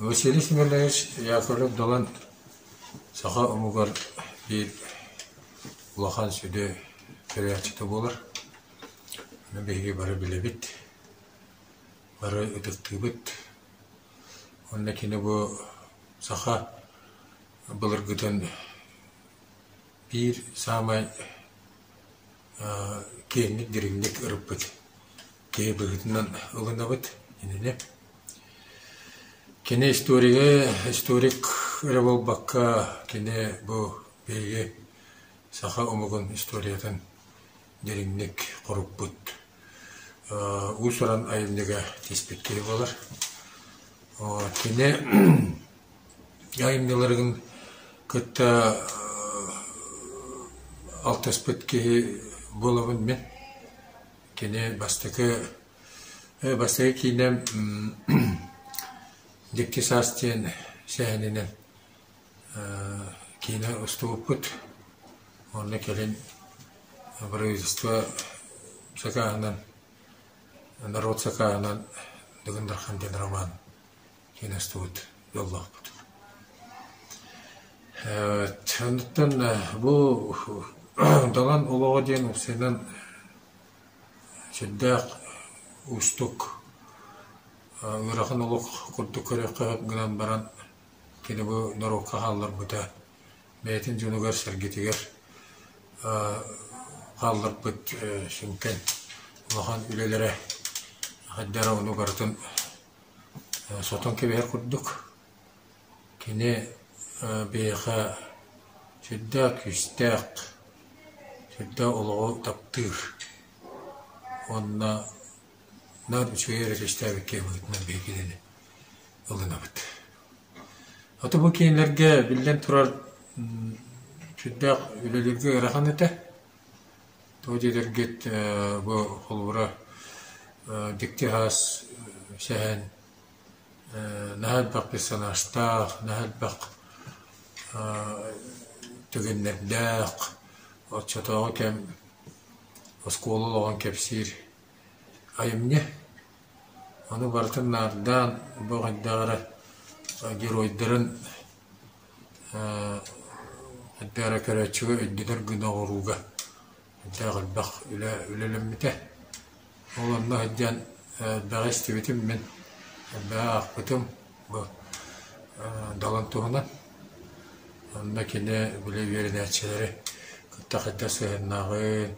Василий Семенович Яковлев-Далан саха омугар биир улахан сүдү тэрийээччитэ буолар. Ону биһиги бары билэбит, бары ытыктыыбыт. Уонна кини бу саха былыргытын биир саамай киэҥник, дириҥник ырыппыт киһи быһыытынан ылынабыт инини. Кини историга, историк эрэ буолбакка, кини бу биһиги саха омугун историятын дириҥник хоруппут, уус-уран айымньыга тииспит киһи буолар. Кини айымньыларын кытта алтыспыт киһи буолабын мин. Кини бастакы бастакы киинэм «Дьикти саас» диэн сэһэнинэн киинэ устубуппут. Уонна кэлин правительство сакааһынан, народ сакааһынан Дыгын Дархан диэн роман киинэ устубут дьоллоохпут. Оннуттан бу Далан олоҕо диэн уопсайынан сүрдээх уустук, ыарахан олох курдук көрүөххэ сөп гынан баран, кини бу норуокка хаалларбыта, бэйэтин дьонугар-сэргэтигэр хаалларбыт сүҥкэн улахан үлэлэрэ хайдах эрэ ону барытын сотон кэбиһэр курдук. Кини биһиэхэ сүрдээх күүстээх, сүрдээх олоҕу таптыыр уонна наар үчүгэй эрэ түстээбит киһи быһыытынан биһиги кинини ылынабыт. Ото бу кинилэргэ биллэн турар сүрдээх үлэлииргэ ыарахан этэ. Тоҕо диэтэргит бу холобура дьикти аһаас сэһэн наһаа элбэх персонажтаах, наһаа элбэх түгэннэрдээх, оччотооҕу кэм оскуола олоҕун кэпсиир айымньы. Ону барытын наардаан бу хайдах эрэ геройдарын хайдах эрэ көрөөччүгэ өйдөнөр гына оҥорууга элбэх элбэх үлэ үлэлэммитэ. Ол онно сылдьан элбэҕи истибитим мин, элбэҕи аахпытым бу Далан туһунан. Онно кини били үөрэнээччилэри кытта хайдах сыһыаннааҕын,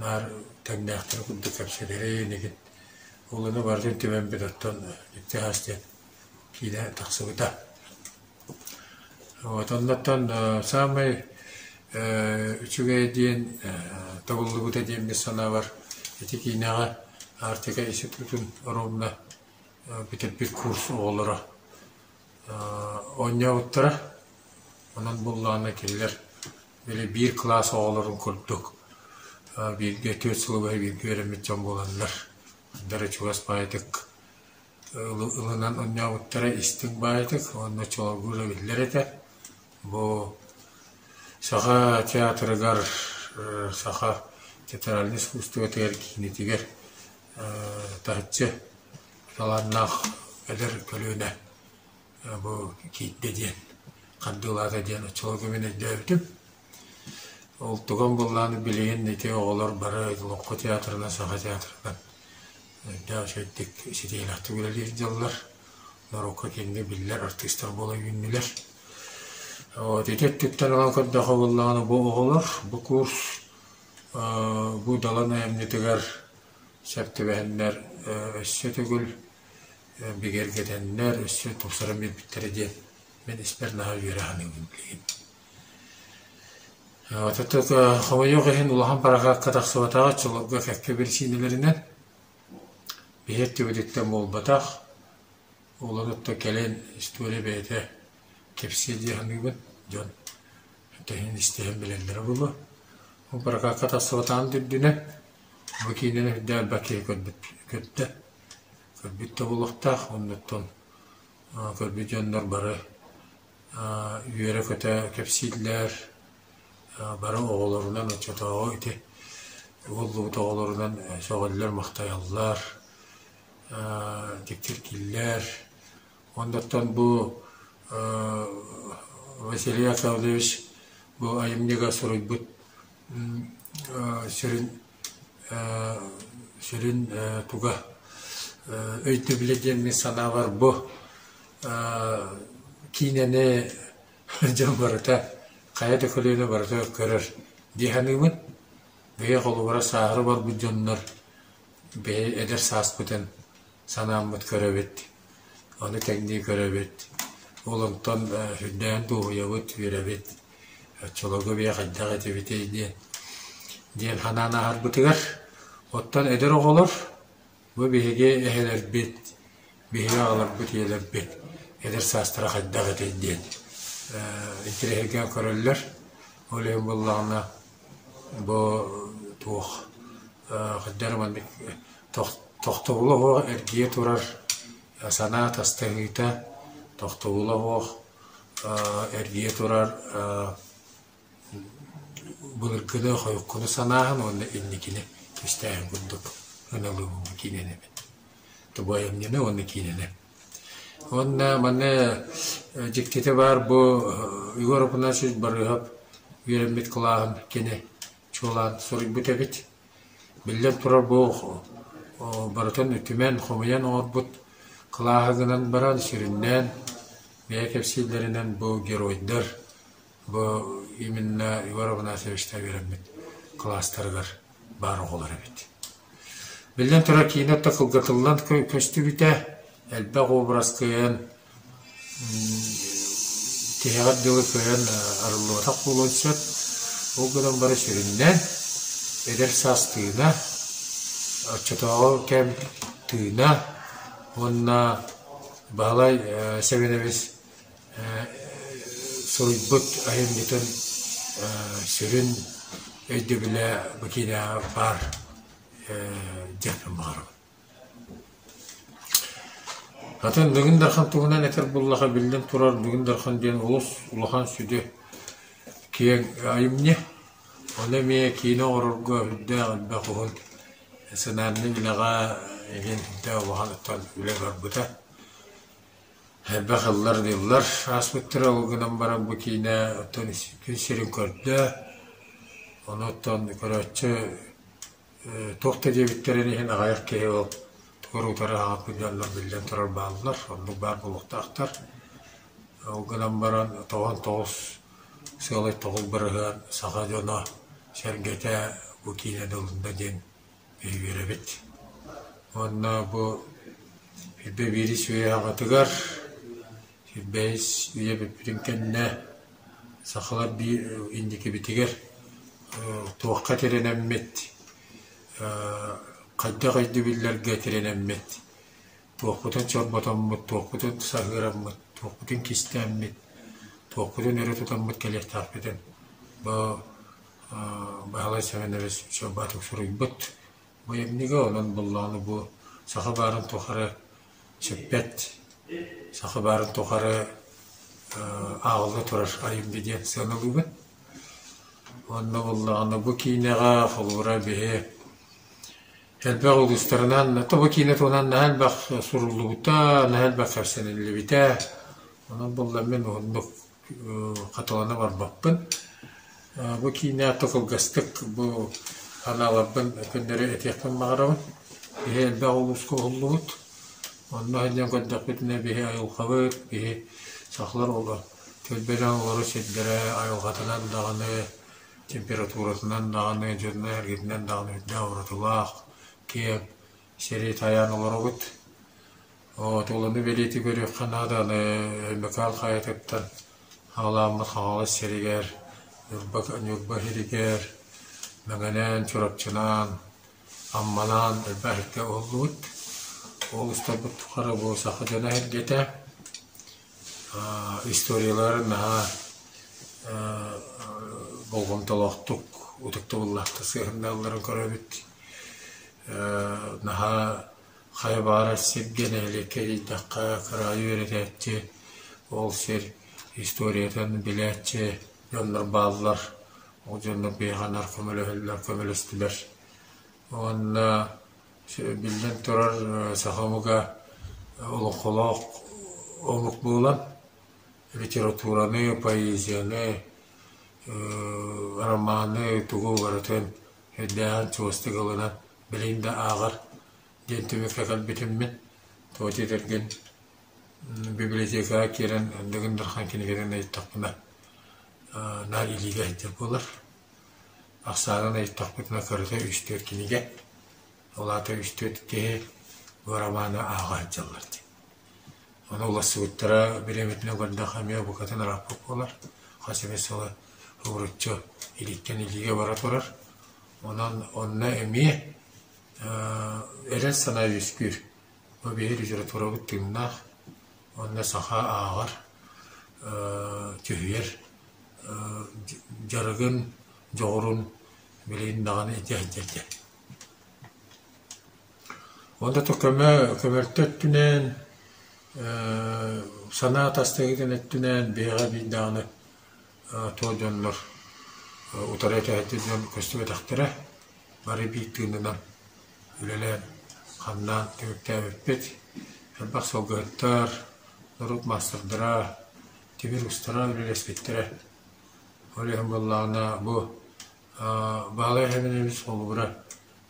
наар тэҥнээхтэрин курдук кэпсэтэрин игин ол ону барытын түмэн бит оттон икки аас диэн киинэ тахсыбыта. Вот оннуттан саамай үчүгэй диэн табыллыбыта диэн мин санаабар ити киинэҕэ Арктика институтун ровно бүтэрбит курс оҕолоро оонньообуттара. Онон буоллаҕына кинилэр били биир кылаас оҕолорун курдук бииргэ түөрт сылы быһа бииргэ үөрэммит дьон буоланнар, бары чугас баайытык ылынан оонньообуттара истиҥ баайытык уонна чуолгуура биллэр этэ. Бу Саха театрыгар, саха театральнай искусствотыгар киинэтигэр таһыччы талааннаах эдэр көлүөнэ бу киирдэ диэн, хардыылаата диэн оччолорго мин өйдөөбүтүм. Ол туган буоллаҕына билигин ити оҕолор бары Олоҥхо театрынан, Саха театрынан өйдөөх үчүгэйдик ситиһиилээхтик үлэлиир дьоннор, норуокка киэҥник биллэр артыыстар буола үүннүлэр. Вот ити өттүттэн ылан көрдөххө буоллаҕына бу оҕолор бу курс бу Далан айымньытыгар сөп түбэһэннэр өссө төгүл бигэргэтэннэр, өссө тупсаран биэрбиттэрэ диэн мин испэр наһаа үөрэ саныыбын билигин. Отут хомойуох иһин улахан паракаакка тахсыбатаҕа оччолорго кэккэ биричиинэлэринэн биһи өттүбүтүттэн буолбатах, олор отто кэлин история бэйэтэ кэпсиэ дии саныыбын, дьон тэһин истиһэн билэллэрэ буолуо. Ол паракаакка тахсыбатаҕын да үрдүнэн бу киинэни үрдээх элбэх киһи көрбүт көрдө. Көрбүт да буолуохтаах, оннуттан көрбүт дьоннор бары үөрэ-көтө кэпсииллэр, бары оҕолорунан оччотооҕу ити уһуллубут оҕолорунан сөҕөллөр-махтайаллар, дьиктиргииллэр. Оннуттан бу Василий Яковлевич бу айымньыга суруйбут сүрүн сүрүн туга өйдөбүлэ диэн мин санаабар бу киинэни дьон барыта хайа да көлүөнэ барыта көрөр дии саныыбын. Бэйэ холобура сааһыра барбыт дьоннор бэйэ эдэр сааспытын санааммыт көрөбүт, ону тэҥнии көрөбүт. Ол онтон сүрдээн дуоһуйабыт, үөрэбит. Оччолорго бэйэ хайдах этибитий диэн диэн санаан ааһарбытыгар. Оттон эдэр оҕолор бу биһиги эһэлэрбит, биһиги аҕаларбыт, ийэлэрбит эдэр саастара хайдах этэй диэн интэриэһиргээн көрөллөр. Ол иһин буоллаҕына бу туох хайдах эрэ маннык тохтобула суох эргийэ турар санаа атастаһыыта, тохтобула суох эргийэ турар былыргыны, хойуккуну санааһын уонна инникини кистээһин курдук ыналыыбын бу киинэни Бу айымньыны уонна киинэни. Уонна манна дьиктитэ баар бу Егор Афанасьевич Барыыһап үөрэммит кылааһын кини чуолаан суруйбут эбит. Биллэн турар, бу барытын үтүмэн, хомуйан оҥорбут кылааһы гынан баран, сүрүннээн бэйэ кэпсииллэринэн бу геройдар бу именно Егор Афанасьевичтан үөрэммит кылаастарыгар баар оҕолор эбит. Биллэн турар, киинэ орто кылгатыллан көстүбүтэ, элбэх образ кыайан тиһэҕэр дылы кыайан арыллыбатах буолуон сөп. Ол гынан бары сүрүннээн эдэр саас тыына, оччотооҕу кэм тыына уонна Баһылай Сэмэнэбис суруйбут айымньытын сүрүн өйдөбүлэ бу киинэҕэ баар диэхпин баҕарабын. Атын Дыгын Дархан туһунан этэр буоллахха, биллэн турар, Дыгын Дархан диэн олус улахан сүдү киэҥ айымньы. Ону эмиэ киинэ оҥорорго үрдээх элбэх уһун сценарнай үлэҕэ игин үрдээх улахан оттон үлэ барбыта. Элбэх ыллар-дыллар ааспыттара, ол гынан баран бу киинэ оттон күн сирин көрдө. Ону оттон көрөөччү Туох да диэбиттэрин иһин аҕыйах киһи ол тугу утары аҕалбыт дьоннор биллэн турар бааллар, оннук баар буолуохтаахтар. Ол гынан баран 99 сыалай 9% саха дьоно сэргэтэ бу киинэни ылынна диэн биһиги үөрэбит. Уонна бу сүүрбэ биирис үйэ аҕатыгар, сүүрбэһис үйэ бүппүтүн кэннэ Сахалар биир инникибитигэр туохха тирэнэммит, хайдах өйдөбүллэргэ тирэнэммит, туохпутун чорботоммут, туохпутун саһыараммыт, туохпутун кистээммит, туохпутун өрө тутаммыт кэлиэхтээхпитин бу Баһылай Сэмэнэбис Чорботов суруйбут бу айымньыга. Онон буоллаҕына бу саха баарын тухары сүппэт, саха баарын тухары ааҕылла турар айымньы диэн сыаналыыбын. Уонна буоллаҕына бу киинэҕэ холобура биһи элбэх улуустарынан, то бу киинэ туһунан наһаа элбэх суруллубута, наһаа элбэх кэпсэниллибитэ. Онон буолла мин уһуннук хатылана барбаппын. Бу киинэ то кылгастык бу санааларбын көннөрү этиэхпин баҕарабын. Биһи элбэх улууска уһуллубут. Онно сылдьан көрдөхпүтүнэ биһи айылҕабыт, биһи сахалар олор түөлбэлээн олорор сирдэрэ айылҕатынан даҕаны, температуратынан даҕаны, дьонунан-сэргэтинэн даҕаны үрдээх уратылаах, киэҥ сири тайаан олоробут. Отууланы бэлиэтии көрүөххэ наада, аны Өймөкөөн хайатыттан Хаҕылааммыт Хаҥалас сиригэр, Ньурба, Ньурба сиригэр, Мэҥэнэн, Чурапчынан, Амманаан элбэх сиргэ уһуллубут. Ол устарбыт тухары бу саха дьоно эһэргэтэ, историяларын наһаа болҕомтолоохтук, ытыктабыллаахтык сыһыаннаһалларын көрөбүт. Наһаа Хайа баҕарар сиргэ нэһилиэккэ тиийдэххэ, кыраайы үөрэтээччи, ол сир историятын билээччи дьоннор бааллар. Ол дьоннор биһиэхэ наар көмөлөһөллөр, көмөлөстүлэр. Уонна биллэн турар, саха омуга олоҥхолоох омук буолан литератураны, поэзияны, романы тугу барытын өйдөөн чугастык ылынан билигин да ааҕар диэн түмүккэ кэлбитим мин. Тоҕо диэтэргин библиотекаҕа киирэн Дыгын Дархан кинигэтин ыйыттахпына наар илиигэ сылдьар буолар. Ахсаанын ыйыттахпытына кырата үс-түөрт кинигэ. Ол аата үс-түөрт киһи бу романы ааҕа сылдьаллар дии. Ону уларсыбыттара бириэмэтинэн көрдөххө эмиэ букатын ырааппыт буолар. Хас эмэ сылы уһуруччу илииттэн илиигэ бара турар. Онон онно эмиэ эрэл санаа үөскүүр. Бу биһиги литературабыт тыыннаах, уонна саха ааҕар, түһүйэр дьарыгын, дьоҕурун билигин даҕаны ити сылдьар диэн. Уонна көмө көмөлтө өттүнэн, санаа атастаһыытын өттүнэн биһиэхэ биир даҕаны туох дьоннор утары этээччи дьон көстүбэтэхтэрэ. Бары биир тыынынан үлэлээн, хамнаан түмүктээбиппит. Элбэх сылгыһыттар, норуот маастардара, тимир устара үлэлэспиттэрэ. Ол иһин буоллаҕына бу Баһылай Сэмэнэбис холобура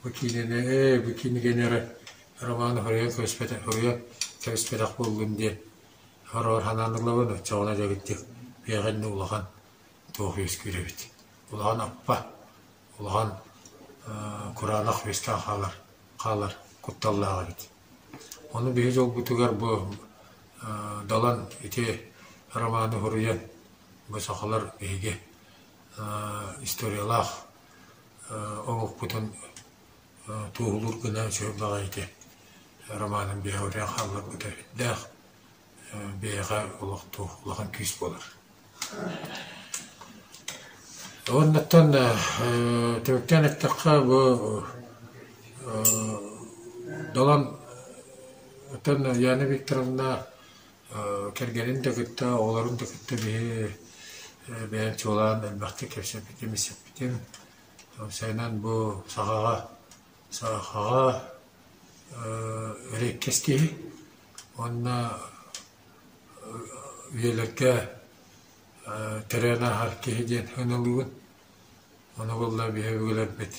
бу киинэни ээ бу кинигэни эрэ романы суруйан кэбиспэтэх суруйан кэбиспэтэх буоллун диэн хороҕор санаан ылабын оччоҕуна дэгиттик биэҕэ иннэ улахан туох үөскүүр эбит улахан аппа улахан кураанах үөскээн хаалар хаалар кутталлаах эбит ону биһи дьолбутугар бу Далан ити романы суруйан бу сахалар биһиги историялаах омукпутун туоһулуур гына үчүгэй баҕайы ити романын биһиэхэ хаалларбыта үрдээх бэйэҕэ олохтуох улахан күүс буолар. Уоннаттан түмүктээн эттэххэ бу Далан оттон Яна Викторовна Кэргэнин да кытта, оҕолорун да кытта биһи бэйэм чуолаан элбэхтик кэпсэппитим, истэппитим. Уопсайынан бу сахаҕа сахаҕа эриэккэс киһи уонна үйэлэргэ төрөөн ааһар киһи диэн сыаналыыбын. Ону буолла биһи өбүгэлэрбит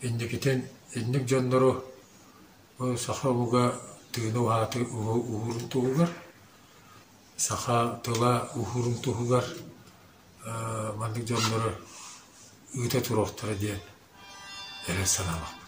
инникитин инник дьоннору Бу саха омуга тыына уһааты уһуурун туһугар, саха тыла уһуурун туһугар маннык дьоннору ыыта туруохтара диэн эрэл санаалаахпын.